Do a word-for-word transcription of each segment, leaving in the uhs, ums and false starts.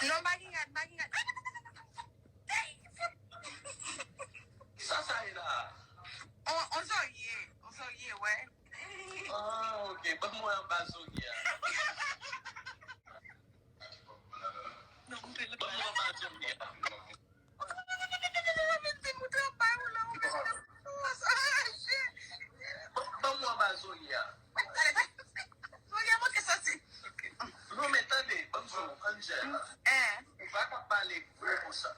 Non, pa gen rad, pa gen rad. Sa sa ye la? On, on zòrye, on zòrye, wè. Ah, ok. Ban mwen anba zòrye a. Non, mwen te Ban mwen anba zòrye a. Ban mwen anba zòrye a. Non, men tande, ban m di w, Angel. Ou pa ka pale gwo konsa.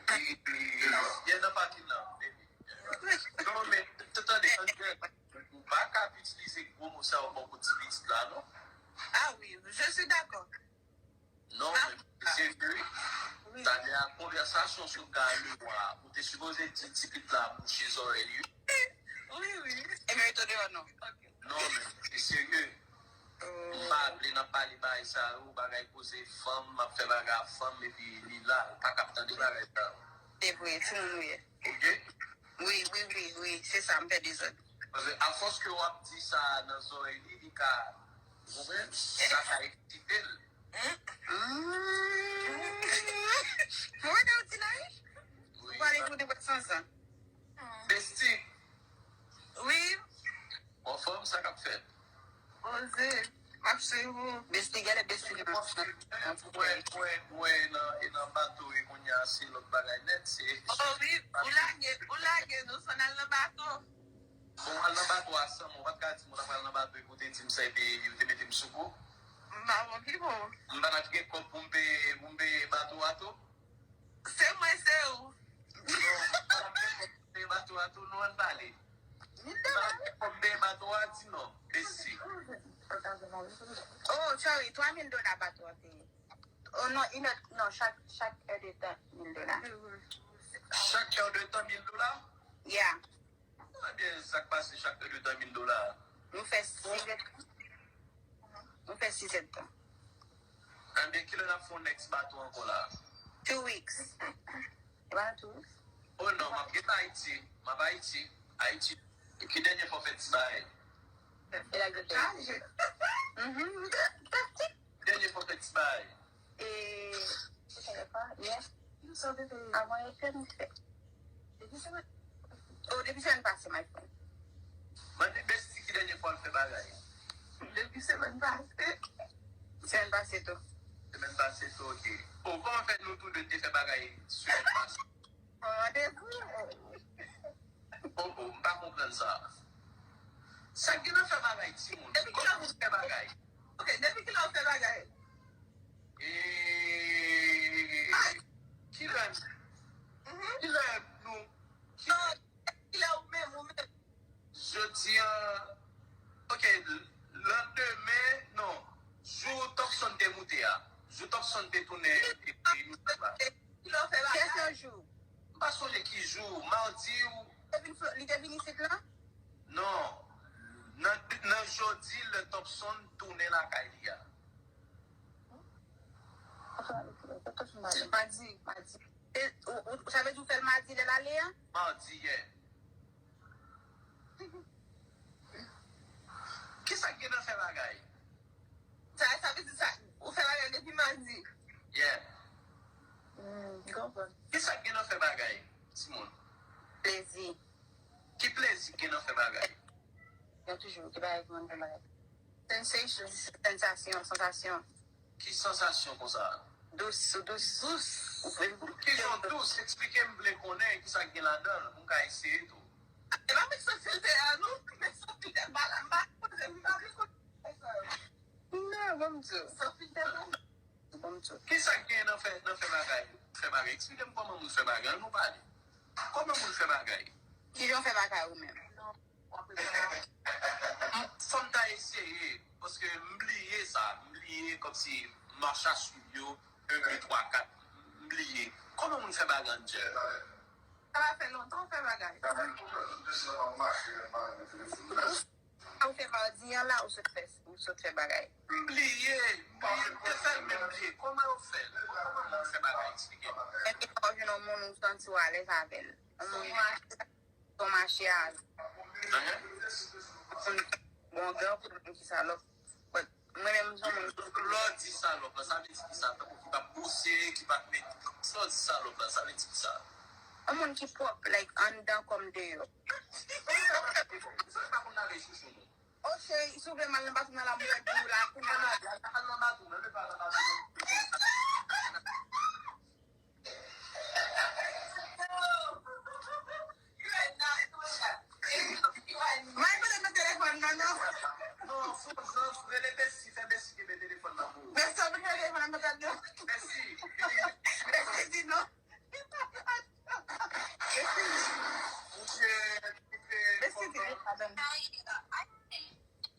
E, e, e, yè nan pakin nan, baby. Non, men, t- tande, Angel. Ou pa ka ap itilize gwo mo sa yo bò pou ti pitit la, non. Ah oui, je suis d'accord. Non, men, se vre. Tande a konvèsasyon sou Galewa, ou te sipoze di ti pitit la bouche zòrèy li. Oui, oui. E mérito de non. Ok. Non, men, se serye. M pa vle n ap pale bagay sa yo, bagay koze fanm, m ap fè bagay a fanm, epi li la, ou pa ka ap tande bagay sa yo. Se vre, timoun ou ye. Ok? Oui, oui, oui, oui, se sa, m fè dezòd. Paske afòs ke w ap di sa nan zòrèy li, li ka, ou konprann? Sa ka eksite l. Mwen wè w di la, wi. Ou pale pou de bwèt san san. Besti, Wi, w anfòm, sa k ap fèt? poze. M ap swiv ou. Besti, gade besti ki nan Mwen, mwen, mwen, e nan, e nan bato, e kounye a, se lòt bagay nèt, se... Oh wi, ou lage, ou lage nou san al nan bato. Bon, al nan bato a san mwen, ou pa t ka di m ou t ap al nan bato, epi ou te di m sa, epi ou te mete m sou kou. M pa bon ki bon. M pa t ap gen kòb pou m peye, pou m peye bato a tou. Se mwen, se ou. Non, m pa t ap gen kòb pou m peye bato a tou, nou ann pale. M pa t ap gen kòb peye bato a, di non, besti. Oh, sorry, twa mil dola bato a peye. Oh non, inè, non, chak, chak è de tan, mil dola. Chak è de tan, mil dola? Yeah. Ebyen, sa k pase chak è de tan, mil dola? Nou fè sizèdtan. Nou fè sizèdtan. Ebyen, kilè n ap fè yon next bato ankò la? Two weeks. E pa nan two weeks? Oh non, m ap gen Ayiti. M ap Ayiti. Ayiti. Ki dènye fwa w fè ti bagay? E la gen chaje. Mhm. Dènye fwa w fè ti bagay? E, yeah. Avan yè fè nou fè. Depi semèn. Oh, depi semèn pase, my friend. Mande Besti ki dènye fwa l fè bagay. Depi semèn pase. Semèn pase tou. Semèn pase tou, ok. Oh, kòman fè nou tou de te fè bagay semèn pase? Pran randevou. Oh, oh, m pa konprann sa. Sa gen nan fè bagay, timoun? Kòman nou fè bagay? Ok, depi kilè w fè bagay? E, kilè? Kilè nou? Non, kilè ou menm, ou menm? Jodi a, ok, landemen, non, jou Topson te moute a, jou Topson te tounen epi nou la. Kilè w fè bagay? Kèl jou? M pa sonje ki jou, madi ou... Li te vin Flo- li te vin isit la? Non, nan, nan jodi lè Topson tounen lakay li a. Madi, madi. E, ou, ou, sa vle di ou fè l madi lè l ale a? Madi yè. Kisa k gen nan fè bagay? Sa, sa vle di sa, ou fè bagay depi madi? Yeah. Hmm, m konprann. Kisa k gen nan fè bagay, timoun? Plezi. Ki plezi k gen nan fè bagay? Gen toujou, ki bagay ki konn fè bagay. Sensation, sansasyon, sansasyon. Ki sansasyon konsa? Dous, ou dous. Dous. Ki jan dous? Eksplike m, m vle konnen kisa k gen ladan l, pou m ka eseye tou. E pa met san filtè a non, met san filtè, m pa la, m pa koze, m pa vle konnen sa yo. Non, ban m di w. San filtè non. Ban m di w. Kisa k gen nan fè, nan fè bagay? Fè bagay. Eksplike m kòman moun fè bagay, nou pale. Kòman moun fè bagay? Ki jan w fè bagay ou menm? M- Fò m ta eseye, paske m bliye sa, m bliye kòmsi mach a swiv yo, en, de, twa, kat, m bliye. Kòman moun fè bagay, Angel? Sa va fè lontan w fè bagay. Ou fè mardi an la, ou sot fè, ou sot fè bagay. M bliye, m bliye, m te tèlman bliye. Kòman yo fè? Kòman moun fè bagay? Eksplike m. Epi lè w jwenn yon moun ou santi w alèz avè l. Yon moun ou mache avè l. Hein? Bon, gen yon moun ki salòp. But Mwen menm, m se yon moun ki Lè w di salòp la, sa vle di ki sa? Tankou ki pa pouse, ki pa met. Sa w di salòp la, sa vle di ki sa? Yon moun ki pwòp, like, anndan kòm deyò. Sa pa konn lave chouchou, non. Oh, cheri, si w vle m al nan batou nan la, mwen di w la, kounye a. Al nan batou, men pa nan batou. Mwen konnen nan telefòn nan, non. Non, fò jan, rele Besi, fè Besi kenbe telefòn nan pou ou. Mwen sot rele telefòn nan, mwen pèdi. Besi, Besi di non. Besi, Besi di li pa done.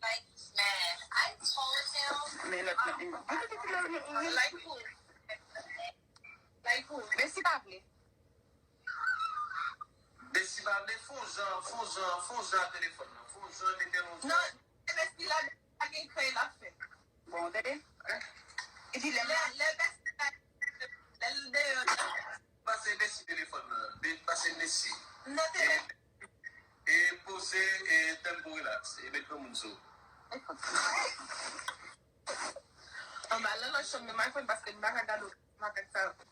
Like, man, I told him. Men lòt nan. Like who? Like who? Besi pa vle. Besi pa vle, fò jan, fò jan, fò jan telefòn nan. Fò jan mete yon Non, Besi la, pa gen krèy l ap fè. Bon, tande. Li di lè Lè, lè Besi la, lè l deyò la. Pase Besi telefòn nan. Be- Pase Besi. Nan telefòn. E poze e tèm pou relax. E met granmoun sou. Anba, nan lòt chanm nan, m al fè l paske m pa ka gade makak sa yo.